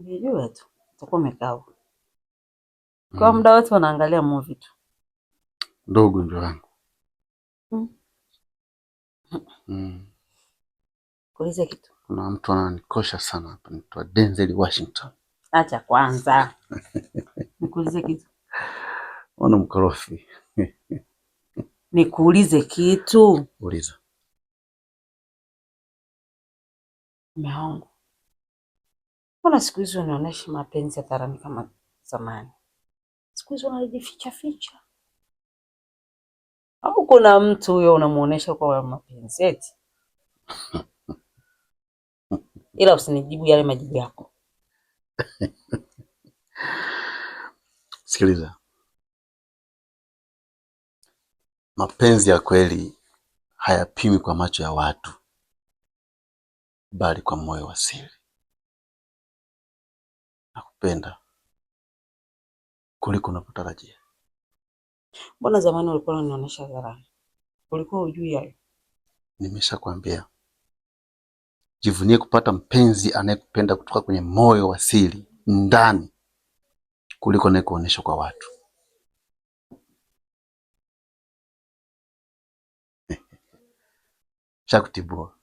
Nijua tu utakuwa umekaa kwa muda wote unaangalia movie tu. Ndo ugonjwa wangu. Kuuliza kitu. Kuna mtu ananikosha sana hapa, anaitwa Denzel Washington. Acha kwanza nikuulize kitu. Ona mkorofi. Nikuulize kitu. Uliza. Mume wangu, mbona siku hizi unaonyesha mapenzi hadharani kama zamani? Siku hizi unajificha ficha, au kuna mtu huyo unamuonesha kwa mapenzi eti? Ila usinijibu yale majibu yako. Sikiliza, mapenzi ya kweli hayapimwi kwa macho ya watu, bali kwa moyo wa siri. Nakupenda kuliko unavyotarajia. Mbona zamani ulikuwa unanionyesha hadharani? Ulikuwa hujui hayo? Nimeshakwambia, jivunie kupata mpenzi anayekupenda kutoka kwenye moyo wa siri ndani, kuliko anayekuonyesha kwa watu. Shakutibua.